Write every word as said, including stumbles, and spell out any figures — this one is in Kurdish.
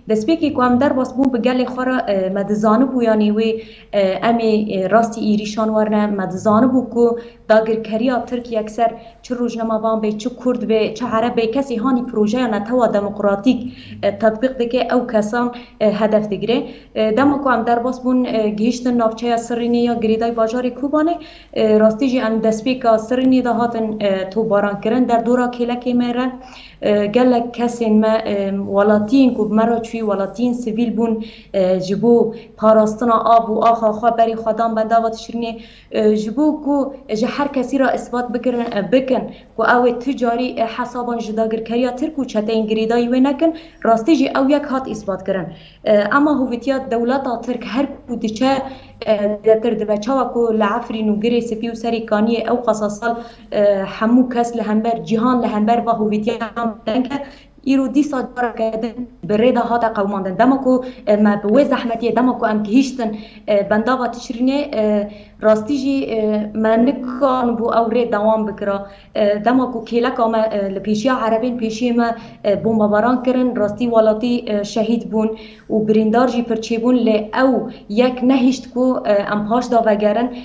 Destpêkê ku em derbas bûn bi gelê xwe re, e, me dizanibû, yanî wê, e, em ê, e, rastî êrîşan werne, me dizanibû ku dagirkeriya Tirk yekser çi rojnamevan bê, çi Kurd bê, çi Ereb bê, kesê hanî projeya netewa demokratîk, e, tetbîq dike, ew kesan, e, hedef digire. E, dema ku em derbas bûn, e, gihîştin navçeya Sirînê ya girêdayî bajarê Kobanê, e, rastî jî em destpêka Sirînê de hatin, e, topbaran kirin, derdora kêlekê me re. E, gelek kesên me, e, welatiyên ku bi me re çûyî, welatiyên sivîl bûn, e, ji bo parastina av û axa xwe berê xwe dan bendava Tişrînê, e, ji bo ku ji her kesî re îsbat bikirin, e, bikin ku ew ê tu carî, e, hesaban ji dagirkeriya Tirk û çeteyên girêdayî wê nekin, rastî jî ew yek hat îsbat kirin. E, ema hovîtiya dewleta Tirk her ku diçe, e, zêdetir dibe. Çawa ku li Efrîn û Girê Spî û Serê Kaniyê ew qasa sal, e, hemû kes li hember, cîhan li hember va hovîtiyan deng e, îro dîsa careke din bi rê de hate qewimandin. Dema ku, e, me bi wê zehmetiyê, dema ku em gihîştin, e, bendava Tişrînê, e, rastî jî, e, me nikanibû ew rê dewam bikira. E, dema ku kêleka me, e, li pêşiya Erebên pêşiyê me, e, bombebaran kirin, rastî welatî, e, şehîd bûn û birîndar jî pir çêbûn, lê ew yek nehişt ku, e, em paş de vegerin.